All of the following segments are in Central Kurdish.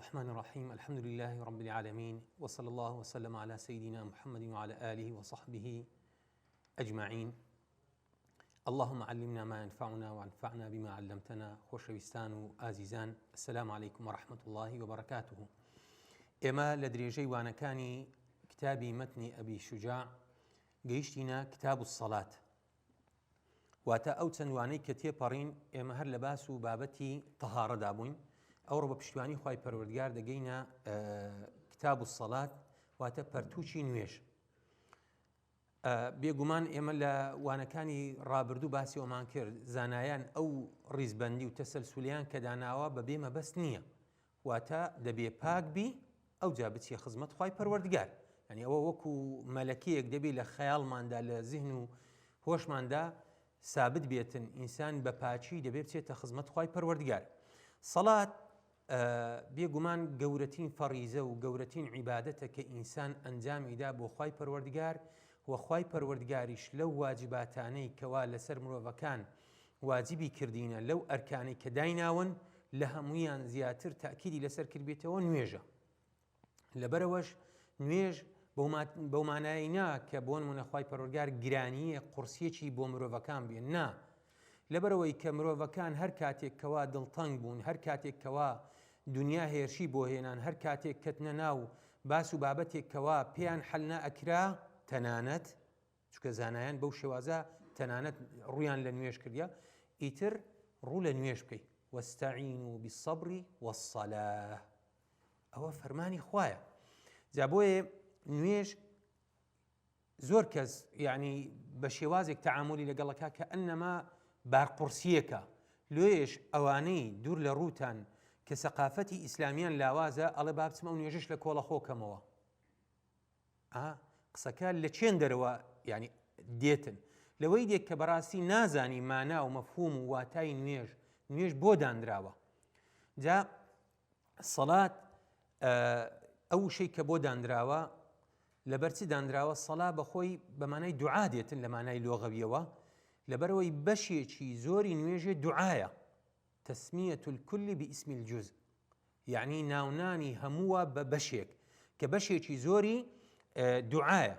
الرحمن الرحیم الحمد لله رب العالمین وصلی الله وسلم علی سیدنا محمد وعلى آله وصحبه اجمعین اللهم علمنا ما ينفعنا وانفعنا بما علمتنا خۆشەویستان و ئازیزان السلام علیکم ورحمة الله وبرکاته ئێمە لە درێژەی وانەکانی کتابی مەتنی ئەبی شجاع گەیشتینە کتاب الصلاة واتە ئەو چەند وانەی کە تێپەڕین ئێمە هەر لە باس و بابەتی تەهارەدا بووین ئەوڕۆ بە پشتیوانی خوای پەروەردگار دەگەینە کتاب الصلاة واتە پەرتوکی نوێژ. بێگومان ئێمە لە وانەکانی ڕابردوو باسی ئەومان کرد زانایان ئەو ڕیزبەندی و تەسەلسولیان کە داناوە بەبێ مەبەست نییە واتە دەبێ پاک بی ئەوجا بچیە خزمەت خوای پەروەردگار یعنی ئەوە وەکو مەلەکەیەک دەبی لە خەیاڵماندا لە زیهن و هۆشماندا سابت بێتن ئینسان بە پاکی دەبێ بچێتە خزمەت خوای پەروەردگار سەڵات بێگومان گەورەترین فەڕیزە و گەورەترین عیبادەتە کە ئینسان ئەنجامیدا بۆ خوای پەروەردگار و خوای پەروەردگاریش لەو واجباتانەی کەوا لەسەر مرۆڤەکان واجبی کردینە لەو ئەرکانەی کە دایناون لە هەموویان زیاتر تاکیدی لەسەر کردبێتەوە نوێژە لەبەرەوەش نوێژ بەو مانایی نا کە بۆ نمونە خوای پەروەردگار گرانییە قورسیەکی بۆ مرۆڤەکان بێ نا لەبەرەوەی کە مرۆڤەکان هەر کاتێک کەوا دڵتەنگ بوون هەر کاتێک کەوا دنیا هێرشی بۆ هێنان هەر کاتێک کەتنە ناو باس و بابەتێک کەوا پێیان حەل نائەکرا تەنانەت چونکە زانایان بەو شێوازە تەنانەت ڕوویان لە نوێژ کردە ئیتر ڕوو لە نوێژ بکەی واستعینوا بالصبر والصلاة ئەوە فەرمانی خوایە جا بۆیە نوێژ زۆر کەس یعنی بە شێوازێک تەعاملی لەگەڵەکە کە ئەنەما بارقورسیەکە لۆیش ئەوانەی دوور لە ڕووتان کە سەقافەتی ئیسلامیان لاوازە ئەڵێ با بچم ئەو نوێژش لە کۆڵە خۆکەمەوە ئا قسەکە لە چێن دەرەوە یعنی دێتن لەوەی دێت کە بەڕاستی نازانی مانا و مەفهوم و واتای نوێژ نوێژ بۆ دانراوە جا سەڵات ئەو وشەی کە بۆ دانراوە لەبەر چی دانراوە سەلا بەخۆی بە مانای دوعا دێتن لە مانای لۆغەویەوە لەبەرەوەی بەشێکی زۆری نوێژێ دوعاە تسمیة الكل باسم الجزء یەعنی ناونانی هەمووە بە بەشێک کە بەشێکی زۆری دوعایە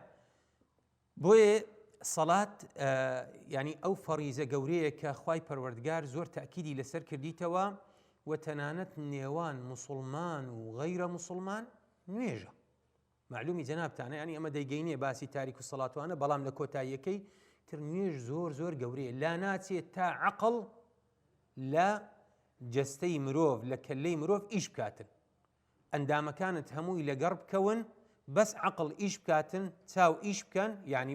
بۆیە سەڵات ینی ئەو فەڕیزە گەورەیە کە خوای پەروەردگار زۆر تاکیدی لەسەر کردیتەوە و تەنانەت نێوان مسلمان و غەیرە مسلمان نوێژە معلومی جەنابتانە ینی ئەمە دەیگەینێ باسی تاریک و سەڵاتوانە بەڵام لە کۆتاییەکەی تر نوێژ زۆر زۆر گەورەیە لا ناچێت تا عقل لە جەستەی مرۆڤ لە کەلەی مرۆڤ ئیش بکاتن ئەندامەکانت هەمووی لەگەڕ بکەون بەس عقل ئیش بکاتن چاو ئیش بکەن یعنی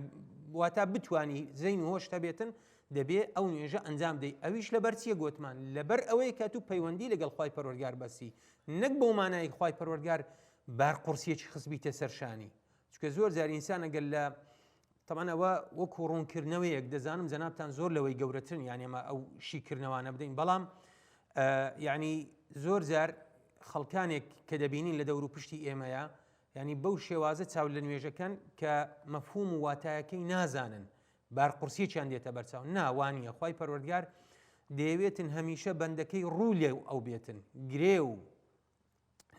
واتا بتانی زەین و هۆش هەبێتن دەبێ ئەو نوێژە ئەنجام دەی ئەویش لەبەر چییە گوتمان لەبەر ئەوەی کە تو پەیوەندی لەگەڵ خوای پەروەردگار بەسی نەک بەو مانای خوای پەروەردگار بار قورسیەکی خستبیتە سەر شانی چونکە زۆر جار ئینسان ئەگەر لە تەمان ئەوە وەکو ڕوونکردنەوەیەک دەزانم جەنابتان زۆر لەوەی گەورەترن یان ئێمە ئەو شیکردنەوانە بدەین بەڵام یعنی زۆر جار خەڵکانێک کە دەبینین لە دەور و پشتی ئێمەیە ینی بەو شێوازە چاو لە نوێژەکەن کە مەفهوم و واتایەکەی نازانن بار قورسیەکیان دێتە بەرچاو نا وانە خوای پەروەردگار دەیەوێتن هەمیشە بەندەکەی ڕوو لێ ئەو بێتن گرێ و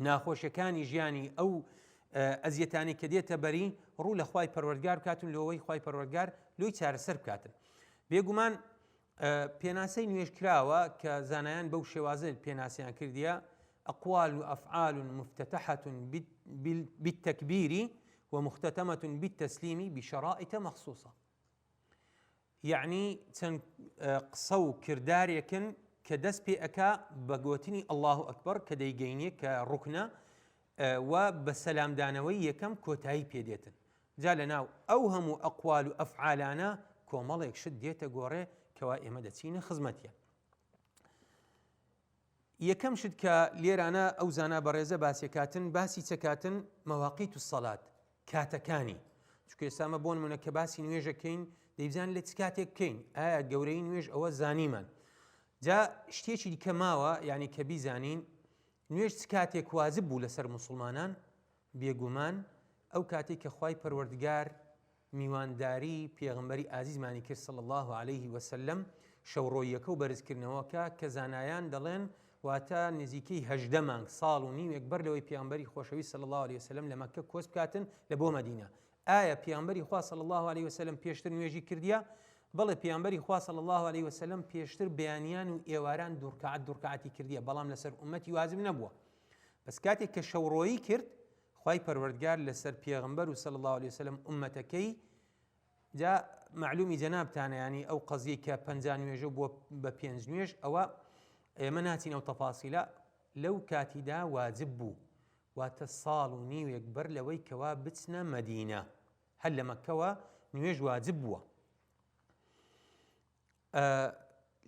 ناخۆشیەکانی ژیانی ئەو ئەزیەتانی کە دێتە بەری ڕوو لە خوای پەروەردگار بکاتن لەوەی خوای پەروەردگار لۆی چارەسەر بکاتن بێگومان پێناسەی نوێژ کراوە کە زانایان بەو شێوازە پێناسیان کردیە أقوال وأفعال مفتتحة بالتكبير ومختتمة بالتسليم بشرائط مخصوصة یەعنی چەند قسە و کردارێکن کە دەست پێ ئەکا بە گۆتنی اللە اکبر کە دەیگەینێ کە ڕوکنە و بە سەلامدانەوەی یەکەم کۆتایی پێ دێتن جا لە ناو ئەو هەموو ئەقوال و ئەفعالانە کۆمەڵێک شت دێتە گۆڕێ کەوا ئێمە دەچینە خزمەتیان یەکەم شت کە لێرانە ئەو زانا بەڕێزە باسیەکاتن باسی چەکاتن مواقیت الصلاة کاتەکانی چونکە ئێستا ئەمە بۆ نمونە کە باسی نوێژەکەین دەیبزان لە چ کاتێک بکەین ئایا گەورەی نوێژ ئەوە زانیمان جا شتێکی دیکە ماوە یعنی کە بیزانین نوێژ چ کاتێک واجب بوو لەسەر موسڵمانان بێگومان ئەو کاتێک کە خوای پەروەردگار میوانداری پێغەمبەری ئازیزمانی کرد صلی اللە علیه وسلم شەوڕۆییەکە و بەرزکردنەوەکە کە زانایان دەڵێن واتە نزیکەی 18 مانگ ساڵ و نیوێک بەر لەوەی پێغەمبەری خۆشەویست صلی الله علیه وسلم لە مەککە کۆچ بکاتن لە بۆ مەدینە. ئایا پێغەمبەری خوا صلی اللە علیه وسلم پێشتر نوێژی کردیە؟ بەڵێ پێغەمبەری خوا صلی اللە علیه وسلم پێشتر بەیانیان و ئێواران دوڕکەعەت دوڕکەعەتی کردیە بەڵام لەسەر ئومەتی واجب نەبووە بەس کاتێک کە شەوڕۆیی کرد خوای پەروەردگار لەسەر پێغەمبەر و صلی اللە علیه وسلم ئومەتەکەی جا معلومی جەنابتانە ینی ئەو قەزیەی کە پەنجا نوێژە بووە بە پێنج نوێژ ئەوە ئێمە ناچین ئەو تەفاسیلە لەو کاتیدا واجب بوو واتە ساڵ و نیوێک بەر لەوەی کەوا بچنە مەدینە هەر لە مەککەوە نوێژ واجب بووە.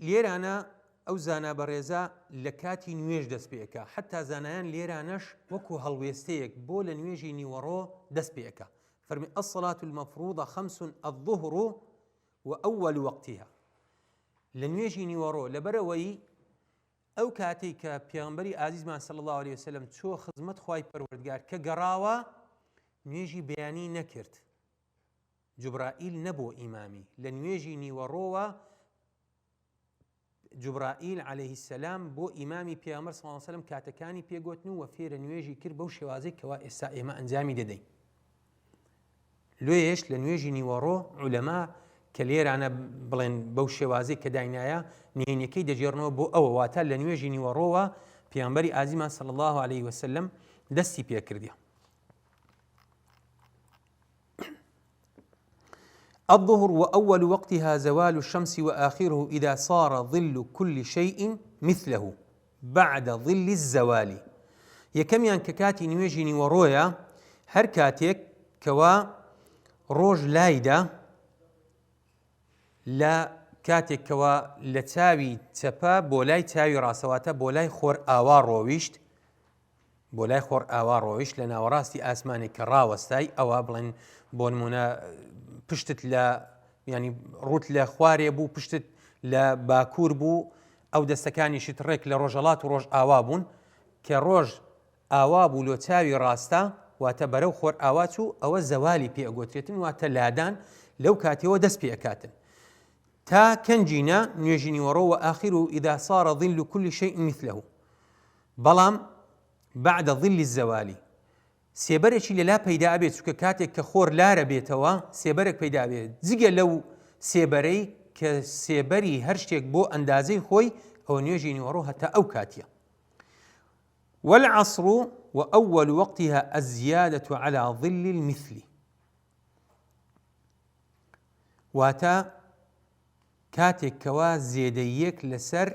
لێرانە ئەو زانا بەڕێزە لە کاتی نوێژ دەست پێکە حتا زانایان لێرانەش وەکو هەڵوێستەیەک بۆ لە نوێژی نیوەڕۆ دەست پێکە فەرمی الصلاة المفروضة خمس الظهر وأول وقتها لە نوێژی نیوەڕۆ لەبەرەوەی ئەو کاتەی کە پێغەمبەری ئازیزمان صلی اللە علیە وسلم چووە خزمەت خوای پەروەردگار کە گەڕاوە نوێژی بەیانی نەکرد جوبرائیل نەبوو ئیمامی لە نوێژی نیوەڕۆوە جوبرائیل علیه السلام بۆ ئیمامی پێغەمبەر صلی اللە علیه وسلم کاتەکانی پێگوتن و فێرە نوێژی کرد بەو شێوازەی کەوا ئێستا ئێمە ئەنجامی دەدەین لۆیەش لە نوێژی نیوەڕۆ عولەما کە لێرانە بڵێن بەو شێوازەی کە داینایە نهێنیەکەی دەگێڕنەوە بۆ ئەوە واتە لە نوێژی نیوەڕۆوە پێغەمبەری ئازیزمان صلی الله علیه وسلم دەستی پێکردیە. الظهر وأول وقتها زوال الشمس وآخره إذا صار ظل كل شيء مثله بعد ظل الزوال یەکەمیان کە کاتی نوێژی نیوەڕۆیە هەر کاتێک کەوا ڕۆژ لایدا لە کاتێک کەوا لە چاوی چەپە بۆ لای چاوی ڕاستەواتە بۆ لای خۆر ئاوا ڕۆویشت بۆ لای خۆرئاوا ڕۆیشت لە ناوەڕاستی ئاسمانێک کە ڕاوەستای ئەوە بڵێن بۆ نمونە پشتت لە ینی ڕوت لە خوارێ بوو پشتت لە باکوور بوو ئەو دەستەکانیشت ڕێک لە ڕۆژەڵات و ڕۆژ ئاوا بوون کە ڕۆژ ئاوا بوو لۆ چاوی ڕاستە واتە بەرەو خۆر ئاوا چوو ئەوە زەوالی پێ ئەگۆترێتن واتە لادان لەو کاتەوە دەست پێ ئەکاتن تا کەنجینە نوێژی نیوەڕۆ و آخر إذا صار ظل كل شيء مثله بەڵام بعد ظل الزوال سێبەرێکی لەلا پەیدا ئەبێت چونکە کاتێک کە خۆر لارە بێتەوە سێبەرێک پەیدا بێت جگە لەو سێبەرەی کە سێبەری هەر شتێک بۆ ئەندازەی خۆی ئەوە نوێژی نیوەڕۆ هەتا ئەو کاتیە والعصر وأول وقتها الزيادة على ظل المثل واتە کاتێک کەوا زێدەییەک لەسەر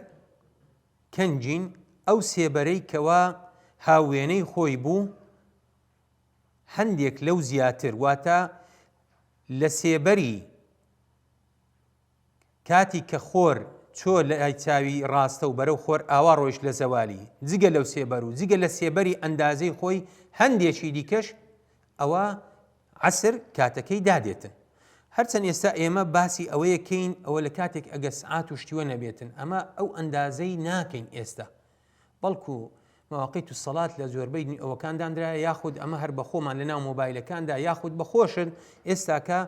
کەنجین ئەو سێبەرەی کەوا هاووێنەی خۆی بوو هەندێک لەو زیاتر واتە لە سێبەری کاتی کە خۆر چۆ لای چاوی ڕاستە و بەرەو خۆر ئاوا ڕۆیشت لە زەوالی جگە لەو سێبەر و جگە لە سێبەری ئەندازەی خۆی هەندێکی دیکەش ئەوە عەسر کاتەکەی دادێتن. هەرچەند ئێستا ئێمە باسی ئەوەیە کەین ئەوە لە کاتێک ئەگەر سعات و شتیوە نەبێتن ئەمە ئەو ئەندازەی ناکەین ئێستا بەڵکو مواقیت الصلاة لە زۆربەی ئەوەکان دانرایە یاخود ئەمە هەر بە خۆمان لە ناو مۆبایلەکاندا یاخود بە خۆشن ئێستاکە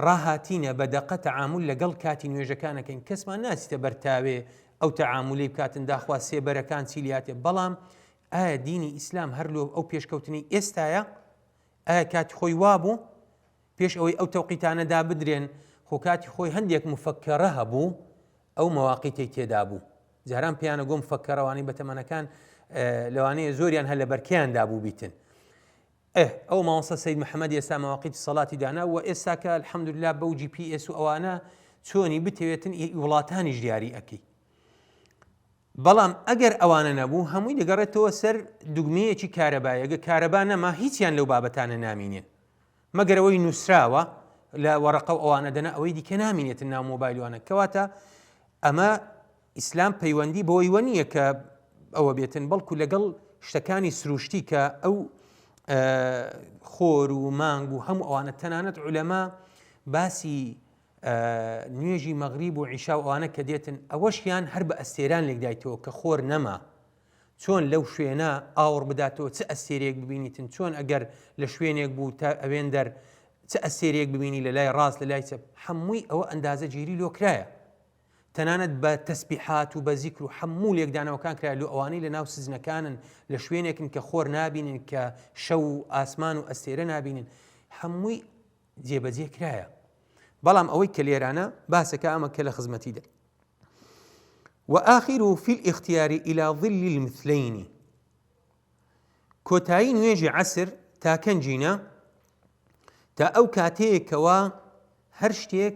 ڕاهاتینە بە دەقە تەعامل لەگەڵ کاتی نوێژەکانەکەین کەسمان ناچیتە بەرتاوێ ئەو تەعاملی بکاتن داخوا سێبەرەکان چی لیاتێ بەڵام ئایا دینی ئیسلام هەر لۆ ئەو پێشکەوتنی ئێستاە ئایا کاتی خۆی وابوو؟ پێش ئەوەی ئەو تەوقیتانە دابدرێن خۆ کاتی خۆی هەندێک مفەکەرە هەبوو ئەو مەواقیتەی تێدا بوو جاران پێیانە گۆم فەکەرەوانی بەتەمەنەکان لەوانەیە زۆریان هەر لە بەرکەیاندا بوو بیتن ئه ئەو مامۆستا سید محەممەد ئێستا مەواقیتی سەڵاتی دانا و ئێستا کە الحەمدلله بەو جی پی ئێس و ئەوانە چۆنی بتەوێتن وڵاتانیش دیاری ئەەکەی بەڵام ئەگەر ئەوانە نەبوو هەمووی دەگەڕێتەوە سەر دوگمەیەکی کارەبای ئەگە کارەبا نەما هیچیان لەو بابەتانە نامینێن مەگەر ئەوەی نووسراوە لە وەڕقە و ئەوانە دەنا ئەوەی دیکە نامینێتن ناو مۆبایلوانە کەواتە ئەمە ئیسلام پەیوەندی بەوەی وە نییە کە ئەوە بێتن بەڵکو لەگەڵ شتەکانی سروشتی کە ئەو خۆر و مانگ و هەموو ئەوانە تەنانەت عولەما باسی نوێژی مەغریب و عیشا و ئەوانە کە دێتن ئەوەشیان هەر بە ئەستێران لێکدایتەوە کە خۆر نەما چۆن لەو شوێنە ئاوڕ بداتەوە چ ئەستێرەیەک ببینیتن چۆن ئەگەر لە شوێنێک بوو تا ئەوێن دەر چ ئەستێرەیەک ببینی لە لای ڕاست لە لای چەپ هەمووی ئەوە ئەندازە گیری لۆکرایە. تەنانەت بە تەسبیحات و بە زیکر و حەموو لێکدانەوەکان کرا لۆ ئەوانەی لە ناو سجنەکانن لە شوێنێکن کە خۆر نابینن کە شەو و ئاسمان و ئەستێرە نابینن هەمووی جێبەجێ کرایە بەڵام ئەوەی کە لێرانە باسەکە ئەمە کە لە خزمەتیدا وآخره في الاختيار إلى ظل المثلين کۆتایی نوێژی عەسر تا کەنجینە تا ئەو کاتەیە کەوا هەر شتێک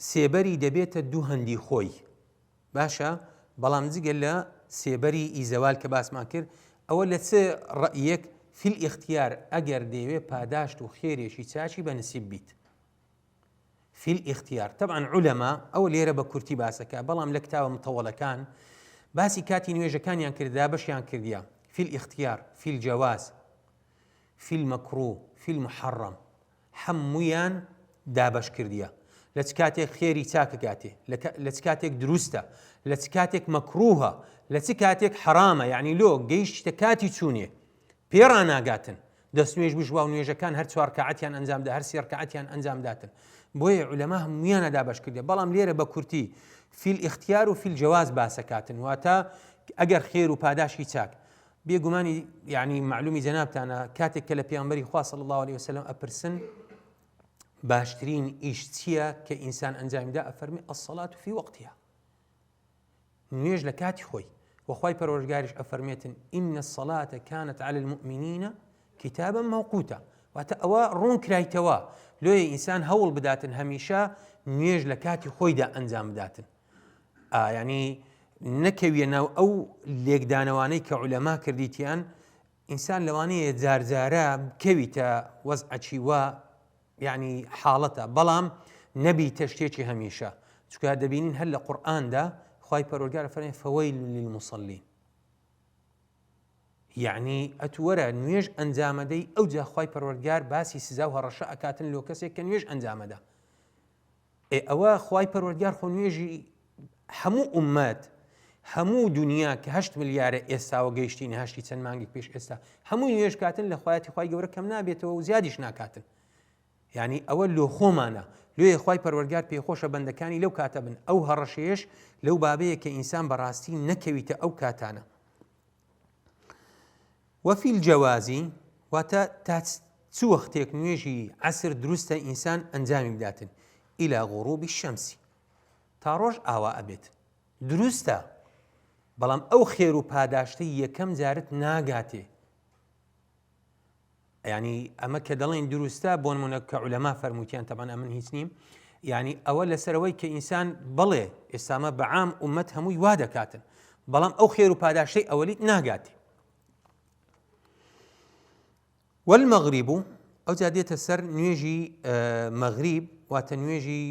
سێبەری دەبێتە دوو هەندی خۆی باشە بەڵام جگە لە سێبەری ئیزەوال کە باسمان کرد ئەوە لە چ ڕەئیەک فی الاختیار ئەگەر دەیەوێ پاداشت و خێرێکی چاکی بە نسیب بیت فی الاختیار طبعا علما ئەوە لێرە بە کورتی باسەکە بەڵام لە کتابە متەوەلەکان باسی کاتی نوێژەکانیان کرد دابەشیان کردیا فی الاختیار فی الجواز فی المکروه فی المحرم هەموویان دابەش کردیە لە چ کاتێک خێری چاکەکاتێ لە چ کاتێک دروستە لە چ کاتێک مەکروهە لە چ کاتێک حرامە یعنی لۆ گەیشتە کاتی چوونێ پێ ڕاناگاتن دەستنوێژ بژوا و نوێژەکان هەر چوار کاعەتیان ئەنجامدا هەر سێ ڕکعەتیان ئەنجام داتن بۆیە عولەما هەموویانە دابەش کردە بەڵام لێرە بە کورتی فی الاختیار و فی الجواز باسەکاتن واتە ئەگەر خێر و پاداشی چاک بێگومانی یعنی معلومی جەنابتانە کاتێک کە لە پێغەمبەری خوا صلی الله علیه وسلم ئەپرسن باشترین ئیش چییە کە ئینسان ئەنجامیدا ئەفەرمی الصلاة فی وقتها نوێژ لە کاتی خۆی وە خوای پەروەردگاریش ئەفەرمێتن ان الصلاة كانت على المؤمنین كتابا موقوتا واتە ئەوە ڕوون کرایتەوە لۆیە ئینسان هەوڵ بداتن هەمیشە نوێژ لە کاتی خۆیدا ئەنجام بداتن ینی نەکەویە ناو ئەو لێکدانەوانەی کە عولەما کردیتیان ئینسان لەوانەیە جارجارە بکەویتە وەزعەکی وا یەعنی حاڵەتە بەڵام نەبیتە شتێکی هەمیشە چونکە دەبینین هەر لە قورئاندا خوای پەروەردگار فەرمی فویل للمصلین یعنی ئەتوەرە نوێژ ئەنجامەدەی ئەو جا خوای پەروەردگار باسی سزا و هەڕەشە ئەکاتن لۆ کەسێک کە نوێژ ئەنجامەدا ئێ ئەوە خوای پەروەردگار خۆ نوێژی هەموو ئومەت هەموو دنیا کە هەشت ملیارە ئێستاوە گەیشتین هەشتی چەند مانگێک پێش ئێستا هەموو نوێژ کاتن لە خوایەتی خوای گەورە کەم نابێتەوە و زیادیش ناکاتن یعنی ئەوە لۆ خۆمانە لۆیە خوای پەروەردگار پێخۆشە بەندەکانی لەو کاتە بن ئەو هەڕەشەیەش لەو بابەیە کە ئینسان بەڕاستی نەکەویتە ئەو کاتانە وفی الجواز واتە تا چ وەختێک نوێژی عەسر دروستە ئینسان ئەنجامی بداتن الی غروب الشمس تا ڕۆژ ئاوا ئەبێت دروستە بەڵام ئەو خێر و پاداشتەی یەکەم جارت ناگاتێ یعنی ئەمە کە دەڵێن دروستە بۆ نمونە کە عولەما فەرمووتیان تەبان ئەمن هیچ نیم یعنی ئەوە لەسەرەوەی کە ئینسان بڵێ ئێستامە بەعام ئومەت هەمووی وا دەکاتن بەڵام ئەو خێر و پاداشتەی ئەوەلیت ناگاتێ والمغرب ئەوجا دێتە سەر نوێژی مەغریب واتە نوێژی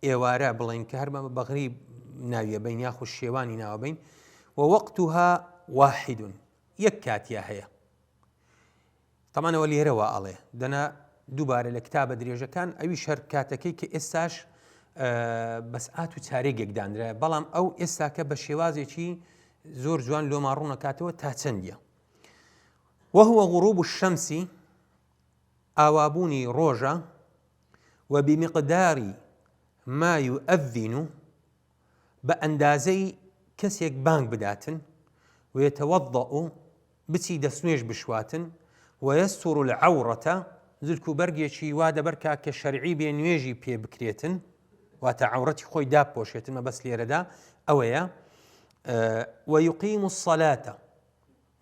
ئێوارە بڵین کە هەر بە بەغریب ناویە بین یاخود شێوانی ناوە بین ووەقتها واحد یەک کاتیا هەیە تەمان ئەوە لێرەوە ئەڵێ دەنا دووبارە لە کتابە درێژەکان ئەویش هەر کاتەکەی کە ئێستاش بەسعات و چارێگێک دانرا بەڵام ئەو ئێستاکە بە شێوازێکی زۆر جوان لۆما ڕوونەکاتەوە تا چەندە وهو غروب الشمس ئاوابوونی ڕۆژە و بمقدار ما يؤذن بە ئەندازەی کەسێک بانگ بداتن، ویتوضأ، بچی دەستنوێژ بشواتن، ویستر العورە، جلک و بەرگێکی وا دەبەر کا کە شەرعی بێ نوێژی پێ بکرێتن، واتە عەورەتی خۆی دابپۆشێتن، مەبەست لێرەدا ئەوەیە، ویقیم الصلاة،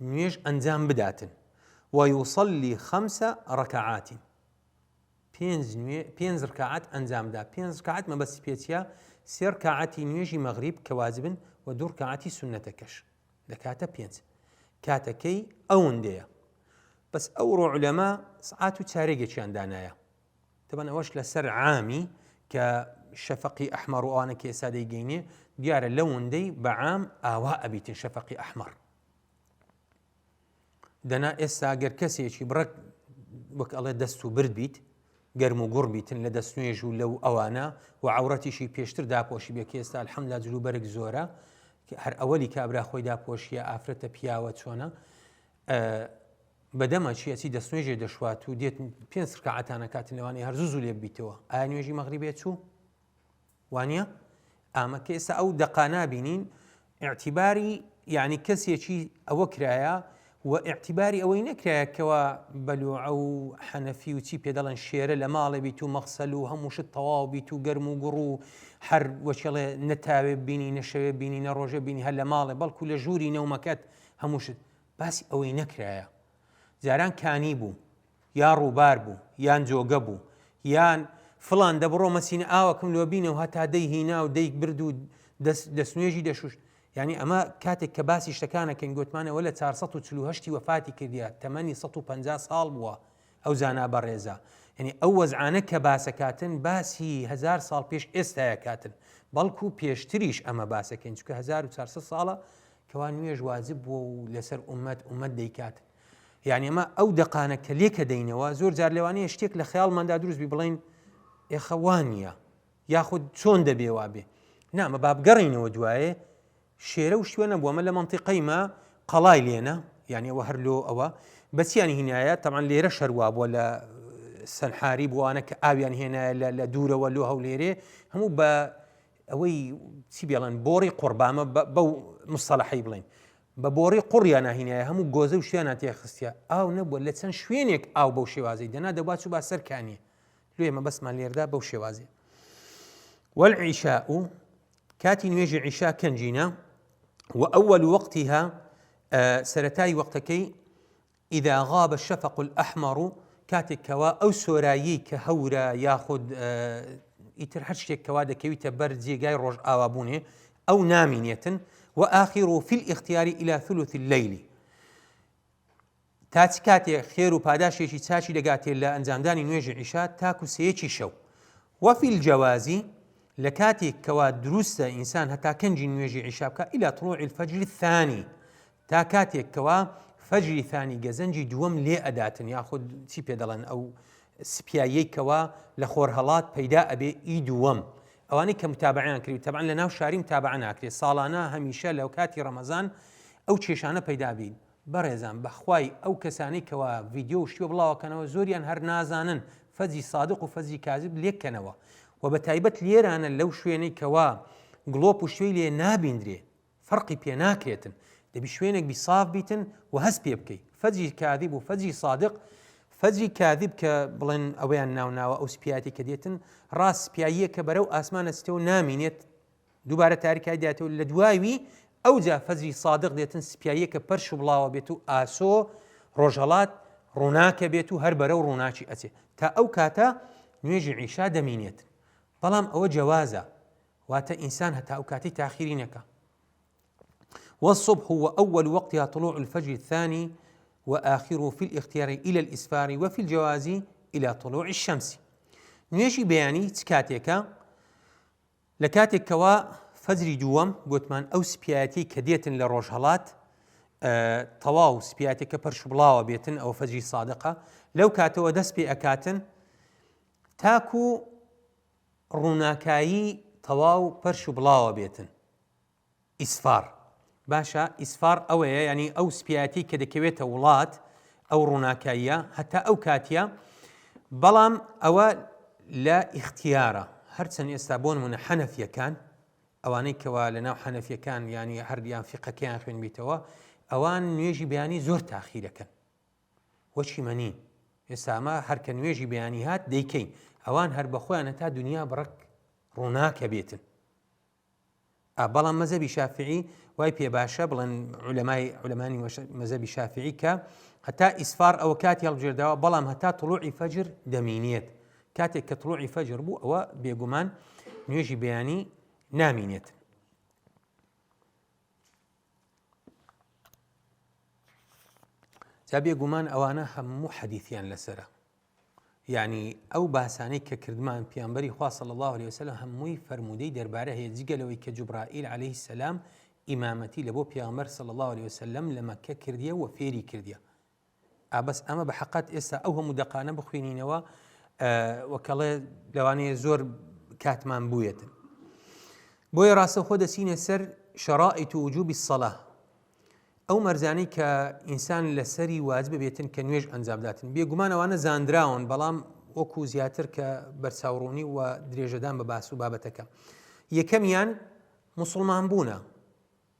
نوێژ ئەنجام بداتن، ویصلی خمس رکعات. پێنج نوێ پێنج ڕکاعەت ئەنجام دا پێنج ڕکاعەت مەبەستی پێ چیە سێ ڕکاعەتی نوێژی مەغریب کە واجبن و دوو ڕکاعەتی سوننەتەکەش دەکاتە پێنج کاتەکەی ئەوەندەیە بەس ئەوڕۆ عولەما سعات و چارێگێکیان دانایە تەبەن ئەوەش لەسەر عامی کە شەفەقی ئەحمەڕ و ئەوانە کە ئێستا دەیگەینێ دیارە لەوەندەی بەعام ئاوا ئەبیتن شەفەقی ئەحمەڕ دەنا ئێستا گەر کەسێکی بڕەک وەک ئەڵێ دەست و برد بیت گەرم و گوڕ بیتن لە دەست نوێژ و لەو ئەوانە و عورەتیشی پێشتر داپۆشی بێ کە ئێستا الحمدلله جلو بەرگ زۆرە هەر ئەوەلی کابرا خۆی داپۆشیە ئافرەتە پیاوە چۆنە بەدەمە چیەچی دەستنوێژێ دەشوات و دێت پێنج رکعەتانە کاتن لەوانەیە هەر زوو زوو لێ بیتەوە ئایا نوێژی مەغریبێ چوو؟ وانە ئامە کە ئێستا ئەو دەقا نابینین ئیعتیباری یانی کەسێکی ئەوە کرایە و ئیعتیباری ئەوەی نەکرایە کەوا بەلوعە و حەنەفی و چی پێ دەڵێن شێرە لە ماڵێ بیت و مەغسەل و هەموو شت تەواو بیت و گەرم و گوڕ و هەر وەچێڵێ نەتاوێ بینی نەشەوێ بینی نە ڕۆژێ بینی هەر لە ماڵێ بەڵکو لە ژووری نەومەکەت هەموو شت باسی ئەوەی نەکرایە جاران کانی بوو یا ڕووبار بوو یان جۆگە بوو یان فڵان دە بڕۆ مەسینە ئاوەکم لۆ بینە و هەتا دەی هینا و دەی برد و دەست نوێژی دەشوشت یعنی ئەمە کاتێک کە باسی شتەکانەکەین گوتمانەوە لە 448 وەفاتی کردیا تەمەنی 150 ساڵ بووە ئەو زانا بەڕێزە یعنی ئەو وەزعانە کە باسەکاتن باسی هزار ساڵ پێش ئێستاە کاتن بەڵکو پێشتریش ئەمە باسەکەین چکە 1400 ساڵە کەوا نوێژ واجب بووە و لەسەر ئومەت ئومەت دەیکات یعنی ئەمە ئەو دەقانە کە لێکە دەینەوە زۆر جار لەوانەیە شتێک لە خەیاڵماندا دروست بی بڵین ئێخە وانە یاخود چۆن دەبێ وابێ نامە بابگەڕینەوە دوایێ شێرە و شوێنە بووە ئەمە لە منتیقەی ما قەڵای لێنە یعنی ئەوە هەر لۆ ئەوە بەچیان هینایە تەمان لێرە شەروا بووە لە سەنحاری بووانە کە ئاویان هێنایە لە دوورەوە لۆ هەولێرێ هەموو بە ئەوەی چی بێڵێن بۆڕی قڕبامە بەو مستەڵەحی بڵین بە بۆڕی قوڕیان ناهینایە هەموو گۆزە و شتیانان تێخستە ئاو نەبووە لە چەند شوێنێک ئاو بەو شێوازەی دەنا دەبا چوو با سەر کانیە لێ مەبەستمان لێردا بەو شێوازێ والعشاء کاتی نوێژی عیشا کەنجینە وأول وقتها سەرەتای وەقتەکەی اذا غاب الشفق الاحمر کاتێک کەوا ئەو سۆراییەی کە هەورە یاخود ئیتر هەر شتێک کەوا دەکەویتە بەر جێگای ڕۆژئاوابوونێ ئەو نامینێتن وآخره في الاختيار الى ثلث الليل تا چ کاتێ خێر و پاداشێکی چاکی دەگاتێ لە ئەنجامدانی نوێژی عیشا تاکو سێیەکی شەو وفي الجواز لە کاتێک کەوا دروستە ئینسان هەتا کەنجی نوێژی عیشا بکە الى طلوع الفجر الثاني تا کاتێک کەوا فەجری ثانی گەزەنجی دووەم لێ ئەداتن یاخود چی پێ دەڵێن ئەو سپیاییەی کەوا لە خۆرهەڵات پەیدا ئەبێ ئی دووەم ئەوانەی کە متابعیان کردی تەبعەن لە ناو شاری متابعە ناکرێت ساڵانە هەمیشە لە کاتی ڕەمەزان ئەو کێشانە پەیدا بین بەڕێزان بەخوای ئەو کەسانەی کەوا ڤیدیۆ و شتیوە بڵاوەکەنەوە زۆریان هەر نازانن فەجری سادق و فەجری کازب لێککەنەوە و بە تایبەت لێرانە لەو شوێنەی کەوا گڵۆپ و شوێی لێ نابیندرێ فەرقی پێ ناکرێتن دەبی شوێنێک بی ساف بیتن و هەست پێ بکەی فەجری کاذب و فەجری صادق فەجری کاذب کە بڵێن ئەوەیان ناوناوە ئەو سپیاتی کە دێتن ڕاست سپیاییە کە بەرەو ئاسمانە چتەوە نامینێت دووبارە تاریکای داتەوە لە دواوی ئەوجا فەجری صادق دێتن سپیاییەکە پەرش و بڵاوە بێت و ئاسۆ ڕۆژهەڵات ڕووناکە بێت و هەر بەرەو ڕووناکی ئەچێ تا ئەو کاتە نوێژی عیشا دەمینێت بەڵام ئەوە جەوازە واتە ئینسان هەتا ئەو کاتەی تاخیری نەکا والصبح وأول وقتها طلوع الفجر الثاني وآخره في الاختيار إلى الإسفار وفي الجواز إلى طلوع الشمس نوێژی بەیانی چ کاتێکە لە کاتێک کەوا فەجری دووەم گوتمان ئەو سپیایەتی کە دێتن لە ڕۆژهەڵات تەواو سپیاتێکە پەرش بڵاوە بێتن ئەو فەجری سادقە لەو کاتەوە دەست پێ ئەکاتن تاکو ڕووناکایی تەواو پەرش و بڵاوە بێتن. ئیسفار. باشە ئیسفار ئەوەیە یانی ئەو سپیایەتی کە دەکەوێتە وڵات ئەو ڕووناکاییە هەتا ئەو کاتیە بەڵام ئەوە لە ئیختیارە هەرچەند ئێستا بۆ نمونە حەنەفیەکان ئەوانەی کەوا لە ناو حەنەفیەکان ینی هەردیان فیقەکەیان خوێنبیتەوە ئەوان نوێژی بەیانی زۆر تاخیرەکەن وەچی مەنی ئێستا ئەمە هەر کە نوێژی بەیانی هات دەیکەین ئەوان هەر بەخۆیان هەتا دنیا بڕک ڕووناکە بێتن بەڵام مەزەبی شافعی وای پێ باشە بڵێن علەمای علەمانی مەزەبی شافعی کە هەتا ئیسفار ئەوە کاتی هەڵبژێرداوە بەڵام هەتا طلوعی فەجر دەمینێت کاتێک کە طلوعی فەجر بوو ئەوە بێگومان نوێژی بەیانی نامینێت. جا بێگومان ئەوانە هەموو حەدیثیان لەسرە یعنی ئەو باسانەی کە کردمان پیامبەری خوا صلی الله عليه وسلم هەمووی فەرموودەی دەربارە هەیە جگە لەوەی کە جوبرائیل عليه السلام ئیمامەتی لە بۆ پیامبەر صلی الله عليه وسلم لە مەکە کردیە و فێری کردیە ئا بەس ئەمە بە حەقەت ئێستا ئەو هەموو دەقانە بخوێنینەوە وەکەڵێ لەوانەیە زۆر کاتمان بووێتن بۆیە ڕاستەوخۆ دەچینە سەر شەرائیت و وجوبی الصلاة ئەو مەرجانەی کە ئینسان لەسەری واجب بێتن کە نوێژ ئەنجامداتن بێگومان ئەوانە زانراون بەڵام وەکو زیاتر کە بەرچاوڕوونی و درێژەدان بە باس و بابەتەکە. یەکەمیان موسڵمان بوونە،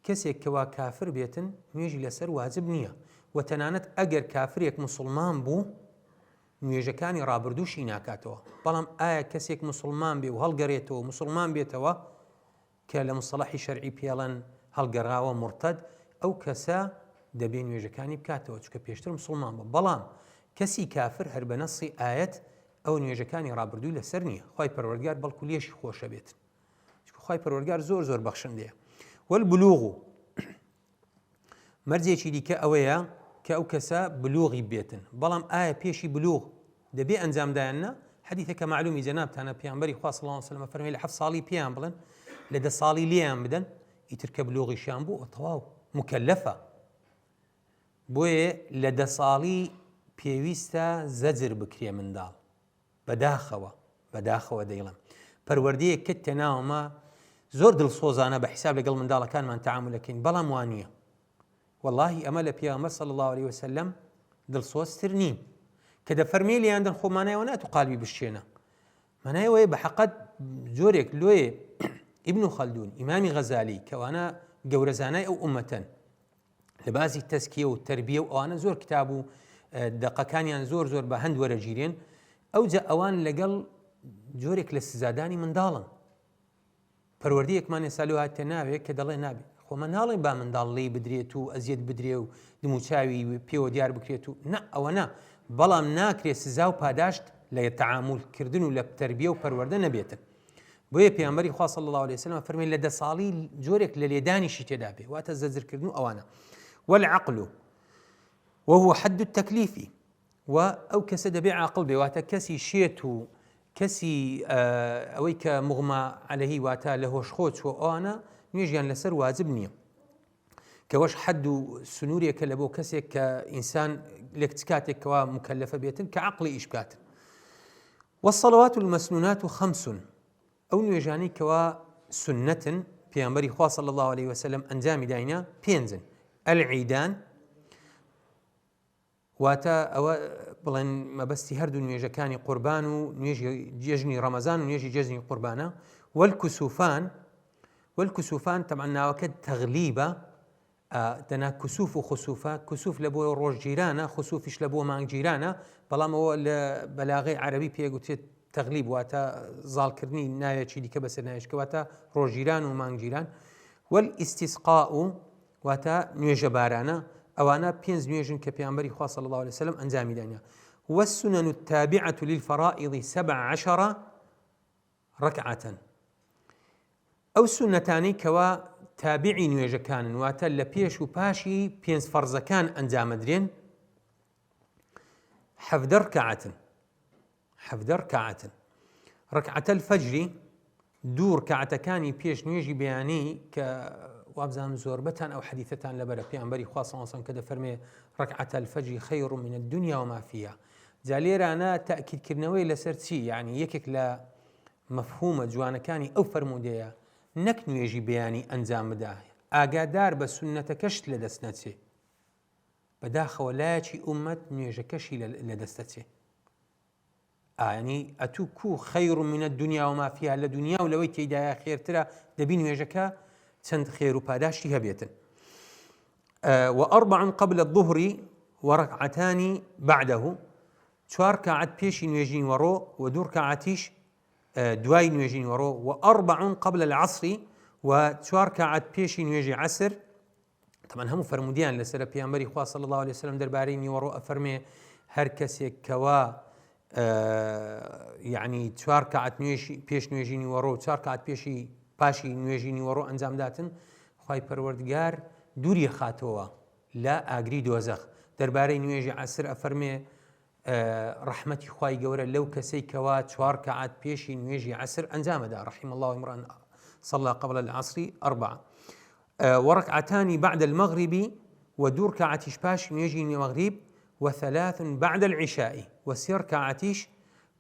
کەسێک کەوا کافر بێتن نوێژی لەسەر واجب نییە و تەنانەت ئەگەر کافرێک موسڵمان بوو نوێژەکانی ڕابردووشی ناکاتەوە، بەڵام ئایا کەسێک موسڵمان بێ و هەڵگەرێتەوە موسڵمان بێتەوە کە لە مصطلحی شەرعی پێڵەن هەڵگەڕاوە مرتد ئەو کەسە دەبێ نوێژەکانی بکاتەوە چونکە پێشتر موسڵمان بوو، بەڵام کەسی کافر هەر بە نەصی ئایەت ئەو نوێژەکانی ڕابردووی لەسەر نییە خوای پەروەردگار بەڵکو لێشی خۆشە بێت چونکە خوای پەروەردگار زۆر زۆر بەخشندەیە والبلوغ مەرجێکی دیکە ئەوەیە کە ئەو کەسە بلوغی بێتن بەڵام ئایا پێشی بلوغ دەبێ ئەنجامدایان نا حەدیثەکە معلومی جەنابتانە پێغەمبەری خوا صلی الله علیه وسلم فەرمی لە حەفت ساڵی پێیان بڵێن لە دە ساڵی لێیان بدەن ئیتر کە بلوغیشیان بوو تەواو مکەلەفە بۆیە لە دە ساڵی پێویستە زەجر بکرێ منداڵ بەداخەوە بەداخەوە دەیڵم پەروەردەیەک کەتتە ناومە زۆر دڵسۆزانە بە حیساب لەگەڵ منداڵەکانمان تەعامولەکەین بەڵام وانە واللهی ئەمە لە پێغەمبەر صلی الله علیه وسلم دڵسۆزتر نین کە دەفەرمێ لێیان دەن خۆ مانایەوە نات و قالبی بشچێنە مانای ئەوەیە بە حەقەت جۆرێک لۆیێ ئیبن خەلدون ئیمامی غەزالی کەوانە گەورەزانای ئەو ئومەتەن لە باسی تەزکیە و تەربیە و ئەوانە زۆر کتاب و دەقەکانیان زۆر زۆر بە هەند وەرەگیرێن ئەوجا ئەوان لەگەڵ جۆرێک لە سزادانی منداڵن پەروەردەیەکمان ئێستا لۆ هاتە ناوێک کە دەڵێ نابێ خۆ من ناڵێم با منداڵ لێی بدرێت و ئەزیەت بدرێ و دموچاوی پێوە دیار بکرێت و نە ئەوە نا بەڵام ناکرێت سزا و پاداشت لە تەعامول کردن و لە تەربیە و پەروەردە نەبێتن بۆیە پێغەمبەری خوا صلی الله علیه وسلم فەرمی لە دە ساڵی جۆرێک لە لێدانیشی تێدا بێ واتە زەجرکردن و ئەوانە والعقل وهو حد التكليف و ئەو کەسە دەبێ عاقڵ بێ واتە کەسی شێت و کەسی ئەوەی کە مغمە عەلەیهی واتە لە هۆش خۆ چووە ئەوانە نوێژیان لەسەر واجب نییە کەوەش حەد و سنوورێکە لە بۆ کەسێک کە ئینسان لێک چ کاتێک کەوا مکەلەفە بێتن کە عەقڵی ئیش بکاتن والصلوات المسنونات خمس ئەو نوێژانەی کەوا سنەتن پێغەمبەری خوا صلی الله علیه وسلم ئەنجامی داینە پێنجن العیدان واتە ئەوە بڵێن مەبەستی هەردوو نوێژەکانی قوربان و نوێژی جێژنی ڕەمەزان و نوێژی جێژنی قوربانە والکسوفان والکسوفان تەبعا ناوەکە تەغلیبە دەنا کسوف و خسوفە کسوف لە بۆ ڕۆژ گیرانە خسوفیش لە بۆ مانگ گیرانە بەڵام ئەوە لە بەلاغەی عەرەبی پێگوترێت تەغلیب واتە زاڵکردنی ناوێکی دیکە بەسەر ناوێکەوە واتە ڕۆژگیران و مانگگیران والئیستیسقاء واتە نوێژە بارانە، ئەوانە پێنج نوێژن کە پێغەمبەری خوا صلی اللە علیە وسلم ئەنجامی دانە، والسنن التابعة للفرائض سبع عشرە رکعة ئەو سوننەتانەی کەوا تابعی نوێژەکانن واتە لە پێش و پاشی پێنج فەرزەکان ئەنجامەدرێن 17 ڕکعەتن 17 ڕکعەتن ڕکعەتە الفجری دوو ڕکعەتەکانی پێش نوێژی بەیانی کە وابزانم زۆربەتان ئەو حەدیثەتان لەبەرە پێغەمبەری خوا صلی الله علیه و سلم کە دەفەرمێ رکعتا الفجر خیر من الدنیا وما فيها جا لێرانە تەئکیدکردنەوەی لەسەر چی یعنی یەکێک لە مەفهومە جوانەکانی ئەو فەرموودەیە نەک نوێژی بەیانی ئەنجام بدا ئاگادار بە سوننەتەکەشت لەدەست نەچێ بەداخەوە لایەکی ئومەت نوێژەکەشی لەدەست دەچێ ئایانی ئەتوو کو خیر من الدنیا وما فیها لە دنیا و لەوەی تێیدایە خێرترە دەبی نوێژەکە چەند خێر و پاداشتی هەبێتن وأربع قبل الظهر وركعتان بعده چوار کاعەت پێشی نوێژی نیوەڕۆ و دوو ڕکاعەتیش دوای نوێژی نیوەڕۆ وأربع قبل العصر و چوار کاعەت پێشی نوێژی عەسر تەبعەن هەموو فەرموودیان لەسەرە پێغەمبەری خوا صلی اللە علیه وسلم دەربارەی نیوەڕۆ ئەفەرمێ هەر کەسێک کەوا یعنی چوار کات نوێژی پێش نوێژی نیوەڕۆ و چوار کات پێشی پاشی نوێژی نیوەڕۆ ئەنجام داتن خوای پەروەردگار دووری خاتەوە لە ئاگری دۆزەخ دەربارەی نوێژی عەسر ئەفەرمێ ڕەحمەتی خوای گەورە لەو کەسەی کەوا چوار کەعات پێشی نوێژی عەسر ئەنجامەدا رحم الله امرأ صلى قبل العصر أربعة وركعتان بعد المغرب و دوو ڕکاعەتیش پاش نوێژی مەغریب وثلاث بعد العشاء و سێ ڕکاعەتیش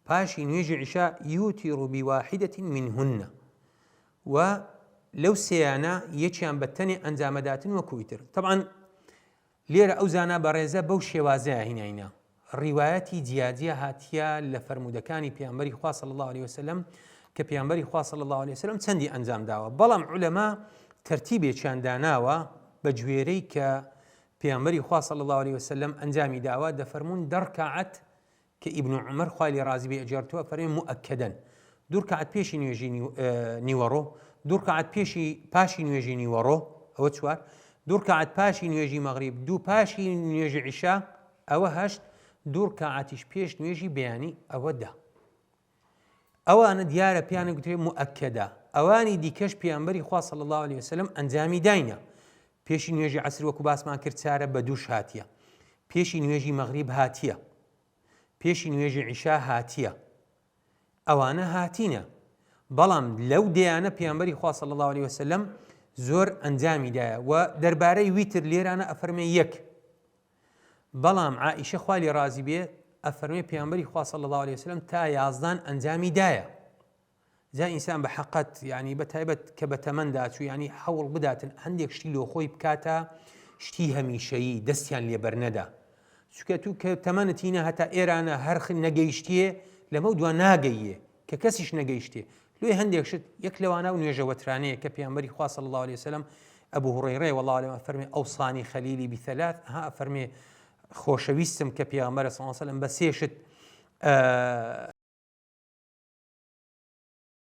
پاشی نوێژی عیشا يوتر بواحدة منهن و لەو سێیانە یەکیان بە تەنێ ئەنجامەداتن وەکو ئیتر طبعا لێرە ئەو زانا بەڕێزە بەو شێوازەیە هیناینە ڕیوایەتی جیاجیا هاتیە لە فەرموودەکانی پێغەمبەری خوا صلی اللە علیە وسلم. کە پێغەمبەری خوا صلی اللە علیە وسلم چەندی ئەنجام داوە بەڵام عولەما تەرتیبێکیان داناوە بە گوێرەی کە پێغەمبەری خوا صلی اللە علیه وسلم ئەنجامی داوە دەفەرموون دەڕکعەت کە ئیبن عومەر خوای لێ ڕازی بێ ئەگێڕتەوە فەرمی مؤکدەن دوو ڕکعەت پێشی نوێژی نیوەڕۆ دوو ڕکعەت پێشی پاشی نوێژی نیوەڕۆ ئەوە چوار دوو ڕکعەت پاشی نوێژی مەغریب دوو پاشی نوێژی عیشا ئەوە هەشت دوو ڕکعەتیش پێش نوێژی بەیانی ئەوە دە ئەوانە دیارە پێیانە گوترێ مؤکدە ئەوانی دیکەش پێغەمبەری خوا صلی الله علیه وسلم ئەنجامی داینە پێشی نوێژی عەسر وەکو باسمان کرد چارە بە دووش هاتیە پێشی نوێژی مەغریب هاتیە پێشی نوێژی عیشا هاتیە ئەوانە هاتینە بەڵام لەو دەیانە پێغەمبەری خوا صلی الله علیه وسلم زۆر ئەنجامی دایە و دەربارەی ویتر لێرانە ئەفەرمێ یەک بەڵام عائیشە خوا لێ ڕازی بێ ئەفەرمێ پێغەمبەری خوا صلی اللە علیه وسلم تا یازدان ئەنجامی دایە جا ئینسان بە حەقەت یعنی بە تایبەت کە بە تەمەندا چوو یعنی هەوڵ بداتن هەندێک شتی لۆ خۆی بکاتە شتی هەمیشەیی دەستیان لێ بەرنەدا چونکە تو کە تەمەنت هینە هەتا ئێرانە هەر نەگەیشتیە لەمە دوا ناگەیە کە کەسیش نەگەیشتێ لۆی هەندێک شت یەک لەوانە و نوێژە وەترانەیە کە پێغەمبەری خوا صلی اللە علیه وسلم ئەبو هوڕەیڕەیە واللە اعلم ئەفەرمێ ئەوصانی خلیلی بثلاث ها ئەفەرمێ خۆشەویستم کە پێغەمبەر صلی اللە علیه وسلم بە سێ شت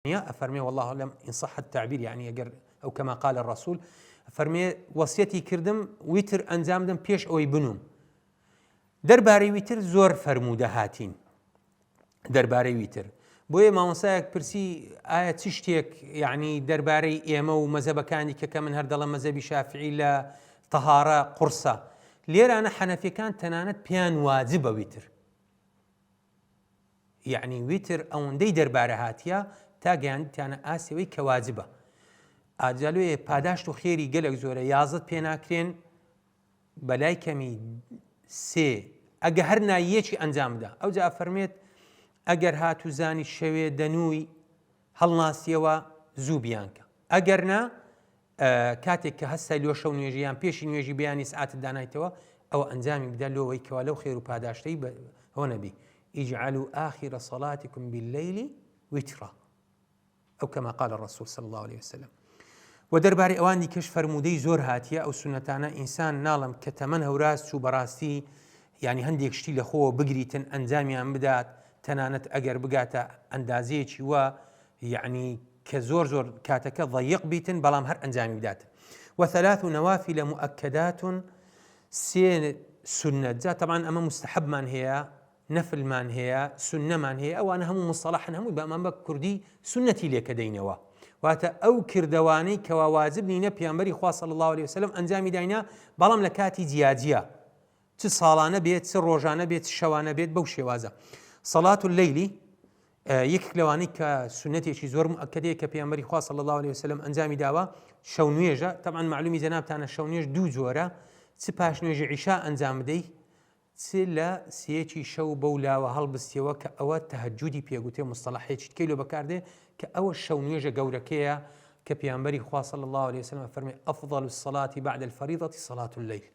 نیە ئەفەرمێ والله اعلم ان صح التعبیر یعنی ئەگەر ئەو کما قال الرسول ئەفەرمێ وەسیەتی کردم ویتر ئەنجام دەم پێش ئەوەی بنوم دەربارەی ویتر زۆر فەرموودە هاتین دەربارەی ویتر بۆیە مامۆسایەک پرسی ئایا چ شتێک یعنی دەربارەی ئێمە و مەزەبەکانی کە کە من هەر دەڵێم مەزەبی شافعی لە تەهارە قورسە لێرانە حەنەفیەکان تەنانەت پێیان واجبە ویتر یعنی ویتر ئەوەندەی دەربارە هاتیە تا گەیاندتیانە ئاسەوەی کە واجبە ئاجالوێ پاداشت و خێری گەلک زۆرە یازت پێ ناکرێن بەلای کەمی سێ ئەگە هەر ناییەکی ئەنجام بدا ئەوجا ئەفەرمێت ئەگەر هاتوو زانی شەوێ دەنووی هەڵناسیەوە زوو بیانکە ئەگەر نا کاتێک کە هەستای لۆ شەو نوێژی یان پێشی نوێژی بەیانی سعاتت دانایتەوە ئەوە ئەنجامی بدە لۆوەی کەوا لەو خێر و پاداشتەی ئەوە نەبی اجعلوا آخر صلاتكم بالليل وترا او کما قال الرسول صلی اللە علیە وسلم وە دەربارەی ئەوان دیکەش فەرموودەی زۆر هاتیە ئەو سونەتانە ئینسان ناڵم کە تەمەن هەوراز چوو بەڕاستی یعنی هەندێک شتی لە خۆوە بگریتن ئەنجامیان بدات تەنانەت ئەگەر بگاتە ئەندازەیەکی وا یعنی کە زۆر زۆر کاتەکە ضیق بیتن بەڵام هەر ئەنجامی بدات وثلاث نوافل مؤکدات سێ سنت جا طبعا ئەمە مستحبمان هەیە نەفلمان هەیە سوننەمان هەیە ئەوانە هەموو مستەڵەحن هەمووی بەمان بە کوردی سوننەتی لێکە دەینەوە واتە ئەو کردەوانەی کەوا واجب نینە پێغەمبەری خوا صلی الله علیه وسلم ئەنجامی داینا بەڵام لە کاتی جیاجیا چ ساڵانە بێت چ ڕۆژانە بێت چ شەوانە بێت بەو شێوازە صلاة الليل یەکێک لەوانەی کە سونەتێکی زۆر مؤکدەیە کە پێغەمبەری خوا صلی الله علیه وسلم ئەنجامی داوە شەو نوێژە طبعا معلومی جەنابتانە شەو نوێژ دوو جۆرە چ پاش نوێژی عیشا ئەنجام بدەی چ لە سێیەکی شەو بەو لاوە هەڵبستیەوە کە ئەوە تەهەجودی پێ گوترێ موستەڵەحێکی تکەی لۆ بەکار دێ کە ئەوە شەو نوێژە گەورەکەیە کە پێغەمبەری خوا صلی اللە علیه وسلم فەرمی افضل الصلاة بعد الفریضة صلاة الليل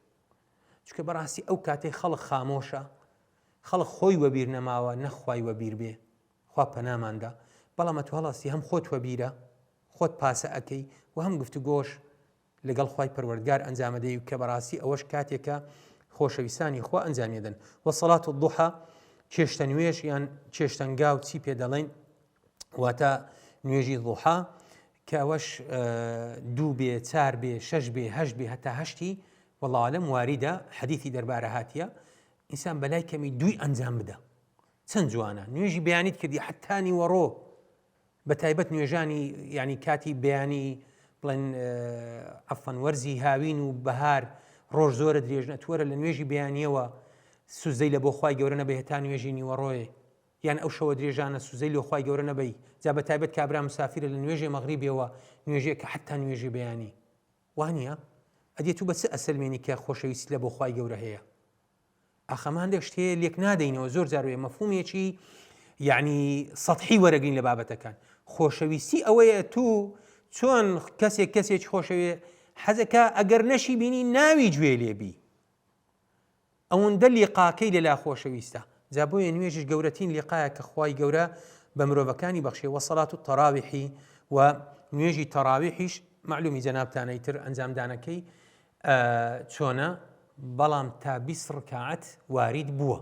چونکە بەڕاستی ئەو کاتەی خەڵک خامۆشە خەڵک خۆی وەبیر نەماوە نەخوای وەبیر بێ خوا پەناماندا بەڵام ئەتو هەڵاستی هەم خۆت وەبیرە خۆت پاسە ئەەکەی و هەم گفتوگۆش لەگەڵ خوای پەروەردگار ئەنجامەدەی و کە بەڕاستی ئەوەش کاتێکە خۆشەویستانی خوا ئەنجامیەدەن وصلاة الضحى چێشتە نوێژ یان چێشتەنگاو چی پێ دەڵێن واتە نوێژی ضحا کە ئەوەش دوو بێ چار بێ شەش بێ هەشت بێ هەتا هەشتی والله اعلم واریدە حەدیثی دەربارە هاتیە ئینسان بەلای کەمی دووی ئەنجام بدە چەند جوانە نوێژی بەیانیت کردی حتا نیوەڕۆ بەتایبەت نوێژانی یانی کاتی بەیانی بڵێن عەفەن وەرزی هاوین و بەهار ڕۆژ زۆرە درێژ نەتوەرە لە نوێژی بەیانیەوە سوزدەی لە بۆ خوای گەورە نەبەی هەتا نوێژی نیوەڕۆێ یان ئەو شەوە درێژانە سوزەی لۆ خوای گەورە نەبەی جا بە تایبەت کابرا مسافرە لە نوێژێ مەغریبەوە نوێژێ کە حتا نوێژی بەیانی وانە ئەدێ تو بە چ ئەسەلمێنی کە خۆشەویستی لە بۆ خوای گەورە هەیە ئاخ ئەمە هەندێک شت هەیە لێک نادەینەوە زۆر جار وێ مەفهومێکی یعنی سەتحی وەرەگرین لە بابەتەکان خۆشەویستی ئەوەیە تو چۆن کەسێک کەسێکی خۆشەوێ حەزەکە ئەگەر نەشی بینی ناوی گوێ لێبی ئەوەندە لیقاکەی لەلا خۆشەویستە جا بۆیە نوێژش گەورەترین لیقایە کە خوای گەورە بە مرۆڤەکانی بەخشێ وصلاة التراویح و نوێژی تەراویحیش مەعلومی جەنابتانە ئیتر ئەنجامدانەکەی چۆنە بەڵام تا 20 ڕکاعەت وارید بووە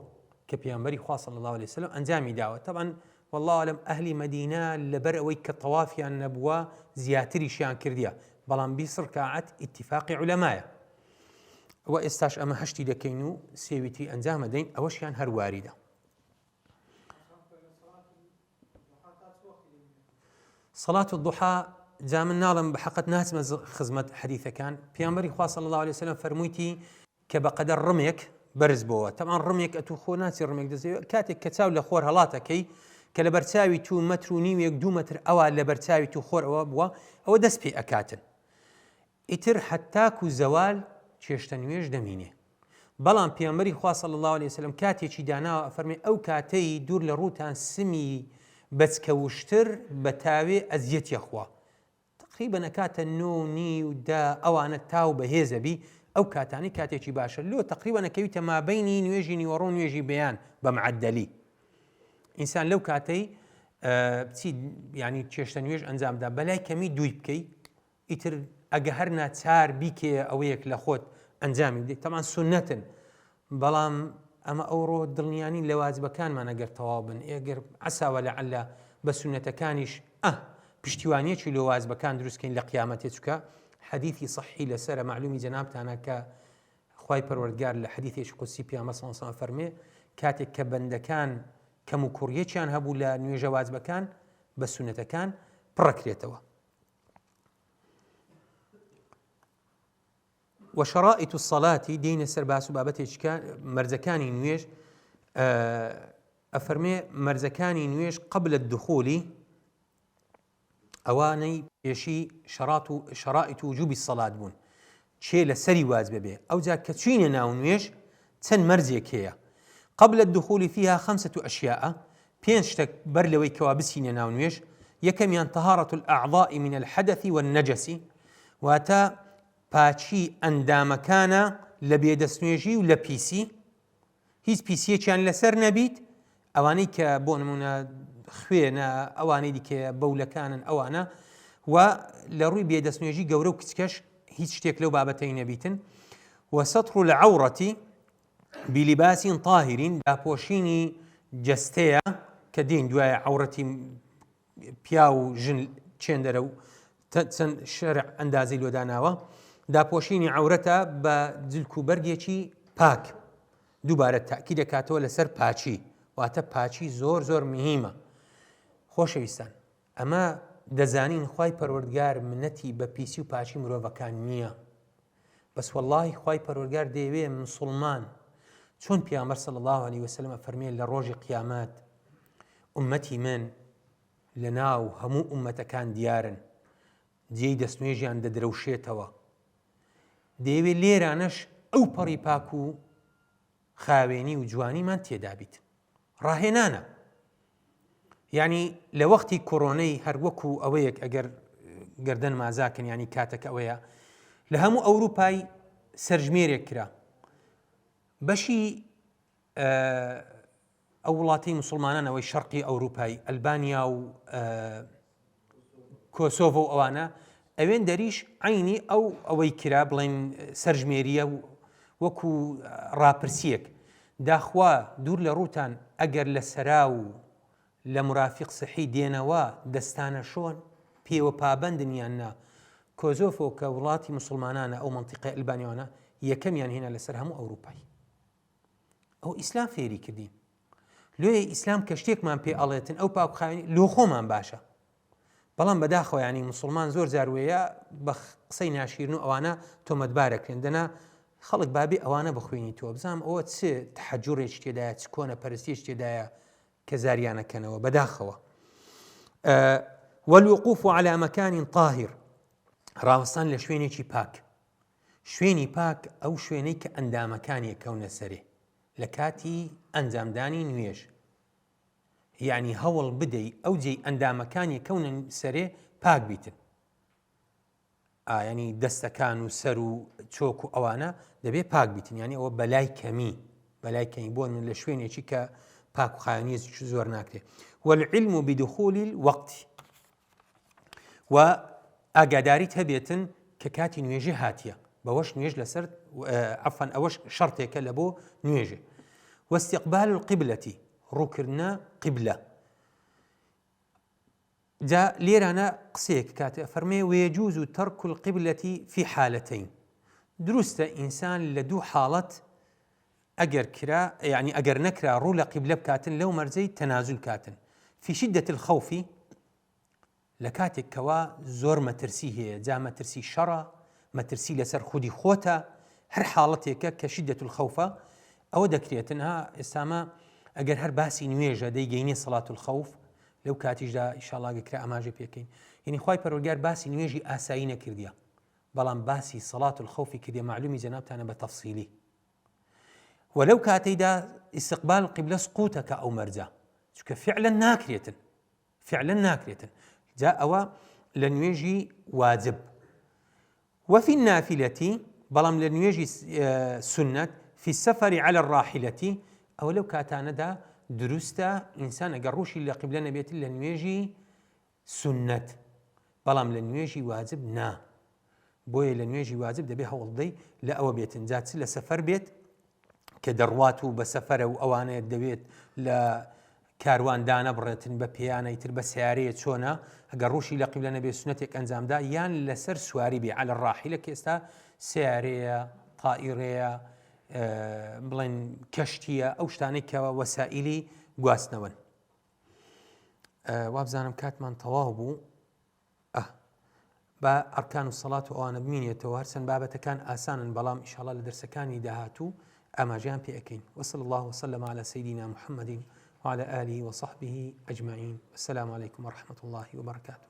کە پێغەمبەری خوا صلی الله علیه وسلم ئەنجامی داوە طبعا والله اعلم ئەهلی مەدینە لەبەر ئەوەی کە تەوافیان نەبووە زیاتریشیان کردیە بەڵام 20 ڕکاعەت ئیتفاقی علەمایە و ئێستاش ئەمە هەشتی دەکەین و سێویتری ئەنجامەدەین ئەوەشیان هەر واریدە. صلاة الضحى جا من ناڵم بە حەقت ناچمە خزمەت حەدیثەکان پێغەمبەری خوا صلی الله علیه وسلم فەرموویتی کە بە قەدەر ڕمێک بەرز بۆوە تەمان ڕمێک ئەتوو خۆ ناچی ڕمێک دەزەوێت کاتێک کە چاو لە خۆر هەڵاتەکەی کە لە بەرچاوی تو مەتر و نیوێک دوو مەتر ئەوە لە بەرچاوی تو خۆر ئەوە بووە ئەوە دەست پێ ئەکاتن ئیتر هەتاکو زەوال چێشتە نوێژ دەمینێ بەڵام پێغەمبەری خوا صلی اللە علیە وسلم کاتێکی داناوە ئەفەرمێ ئەو کاتەی دوور لە ڕووتان سمی بەچکە وشتر بە تاوێ ئەزیەتی ئەخوا تقریبا ئەکاتە نۆ و نیو دە ئەوانە تاو بەهێزە بی ئەو کاتانەی کاتێکی باشە لۆ تقریبا ئەکەویتە مابەینی نوێژی نیوەڕۆ و نوێژی بەیان بە معەدەلی ئینسان لەو کاتەی بچی ینی چێشتە نوێژ ئەنجامدا بەلای کەمی دووی بکەی ئیتر ئەگە هەر ناچار بیکەیە ئەوەیەک لە خۆت ئەنجامی بدەیت تەمان سوننەتن بەڵام ئەمە ئەوڕۆ دڵنیانین لە واجبەکانمان ئەگەر تەواو بن ئێگەر عەسا وەلەعەلە بە سوننەتەکانیش ئە پشتیوانیەکی لۆ واجبەکان دروستکەین لە قیامەتێ چکە حەدیثی صحیح لەسەرە معلومی جەنابتانە کە خوای پەروەردگار لە حەدیثێکی قودسی پێغەمبەر صلی الله علیه و سلم فەرمێ کاتێک کە بەندەکان کەم و کوڕیەکیان هەبوو لە نوێژە واجبەکان بە سوننەتەکان پڕەکرێتەوە وشرائط الصلاة دێینە سەر باس و بابەتێکی کە مەرجەکانی نوێژ ئەفەرمێ مەرجەکانی نوێژ قبل الدخول ئەوانەی پێشی شەرات و شرائط وجوب الصلاة بوون چێ لەسەری واجبە بێ ئەوجا کە چوینە ناو نوێژ چەند مەرجێک هەیە قبل الدخول فيها خمسة أشياء پێنج شتە بەر لەوەی کەوا بچینە ناو نوێژ یەکەمیان طهارة الأعضاء من الحدث والنجس واتە پاکی ئەندامەکانە لە بێدەستنوێژی و لە پیسی هیچ پیسیەکیان لەسەر نەبیت ئەوانەی کە بۆ نمونە خوێنە ئەوانەی دیکەیە بەولەکانن ئەوانە و لە ڕووی بێدەستنوێژی گەورە و کچکەش هیچ شتێک لەو بابەتەی نەبیتن وستر العورة بلباس طاهر داپۆشینی جەستەیە کە دین دوایە عورەتی پیاو و ژن چێندەرە و چەند شەرع ئەندازەی لۆ داناوە داپۆشینی عەورەتە بە جلک و بەرگێکی پاک دووبارە تاکی دەکاتەوە لەسەر پاچی واتە پاچی زۆر زۆر مهمە خۆشەویستان ئەمە دەزانین خوای پەروەردگار منەتی بە پیسی و پاچی مرۆڤەکان نییە بەس واللهی خوای پەروەردگار دەیەوێ مسوڵمان چۆن پیامبەر صلی الله علیه وسلم ئەفەرمێ لە ڕۆژی قیامەت ئومەتی من لە ناو هەموو ئومەتەکان دیارن جێی دەستنوێژیان دەدرەوشێتەوە دەیەوێ لێرانەش ئەو پەڕی پاک و خاوێنی و جوانیمان تێدابیت ڕاهێنانە یعنی لە وەختی کۆرۆنەی هەر وەکو ئەوەیەک ئەگەر گردن مازاکن ینی کاتەکە ئەوەیە لە هەموو ئەوروپای سەرژمێرێک کرا بەشی ئەو وڵاتی مسلمانان ئەوەی شەرقی ئەوروپای ئەلبانیا و کۆسۆڤۆ و ئەوانە ئەوێن دەریش عەینی ئەو ئەوەی کرا بڵێن سەرژمێریە و وەکو ڕاپرسیەک داخوا دوور لە ڕووتان ئەگەر لە سەرا و لە مرافق سحی دێنەوە دەستانە شۆن پێوە پابەندن یان نا کۆزۆفۆ کە وڵاتی مسلمانانە ئەو منطقەی ئەلبانیانە یەکەمیان هێنا لەسەر هەموو ئەوروپای ئەو ئیسلام فێری کردین لۆیە ئیسلام کە شتێکمان پێ ئەڵێتن ئەو پاکخاوێنی لۆ خۆمان باشە بەڵام بەداخەوە ینی مسلمان زۆر جار وەیە بە قسەی ناشیرن و ئەوانە تۆمەتبارەکرێن دەنا خەڵک بابێ ئەوانە بخوێنی تۆ بزانام ئەوە چ تحجڕێکی تێدایە چ کۆنە پەرستیش تێدایە کە زاریانەکەنەوە بەداخەوە والوقوف على مكان طاهر ڕاوەستان لە شوێنێکی پاک شوێنی پاک ئەو شوێنەی کە ئەندامەکانی کەونە سەرێ لە کاتی ئەنجامدانی نوێژ یعنی هەوڵ بدەی ئەو جێی ئەندامەکانی کەونە سەرێ پاک بیتن ئایانی دەستەکان و سەر و چۆک و ئەوانە دەبێ پاک بیتن یعنی ئەوە بەلای کەمی بەلای کەمی بۆ من لە شوێنێکی کە پاک و خاوێنی زۆر ناکرێ والعلم بدخول الوقت و ئاگاداریت هەبێتن کە کاتی نوێژێ هاتیە بەوەش نوێژ لەسەر عەفەن ئەوەش شەرتێکە لە بۆ نوێژێ واستقبال القبلة ڕووکردنە قبلە جا لێرانە قسەیەک کاتێ ئەفەرمێ ويجوز ترك القبلة في حالتين دروستە ئینسان لە دوو حاڵەت ئەگەر کرا یعنی ئەگەر نەکرا ڕوو لە قیبلە بکاتن لەو مەرجەی تەنازول کاتن في شدة الخوف لە کاتێک کەوا زۆر مەترسی هەیە جا مەترسی شەڕە مەترسی لەسەر خودی خۆتە هەر حاڵەتێکە کە شدة الخوفە ئەوە دەکرێتن ها ئێستامە ئەگەر هەر باسی نوێژە دەیگەینێ صلاة الخوف لەو کاتیشدا ئیشاڵا گەکرا ئاماژە پێکەین یعنی خوای پەروەردگار باسی نوێژی ئاسایی نەکردیە بەڵام باسی صلاة الخوفی کردیە معلومی جەنابتانە بە تەفسیلی و لەو کاتەیدا استقبال قبلە سقوتەکە ئەو مەرجە چونکە فعلا ناکرێتن فعلا ناکرێتن جا ئەوە لە نوێژی واجب وفي النافلة بەڵام لە نوێژی سنت في السفر على الراحلة ئەوە لەو کاتانەدا دروستە ئینسان ئەگەر ڕووشی لە قیبلە نەبێت لە نوێژی سنت بەڵام لە نوێژی واجب نا بۆیە لە نوێژی واجب دەبێ هەوڵدەی لە ئەوە بێتن جا چ لە سەفەر بێت کە دەڕوات و بە سەفەرە و ئەوانەیە دەوێت لە کاروان دانەبڕێتن بە پێیانە ئیتر بە سیارەیە چۆنە ئەگەر ڕووشی لە قیبلە نەبێ سونەتێک ئەنجامدا یان لەسەر سواری بێ علی الراحلە کە ئێستا سیارەیە تائیرەیە بڵێن کەشتیە ئەو شتانەی کە وەسائیلی گواستنەوەن وابزانم کاتمان تەواو بوو ئه با ئەرکان و سەڵات و ئەوانە بمینێتەوە هەرچەند بابەتەکان ئاسانن بەڵام ئیشاڵا لە دەرسەکانی داهاتوو ئاماژەیان پێ ئەکەین وصلی الله وسلم على سيدنا محمد وعلى آله وصحبه أجمعين والسلام عليكم ورحمة الله وبركاته.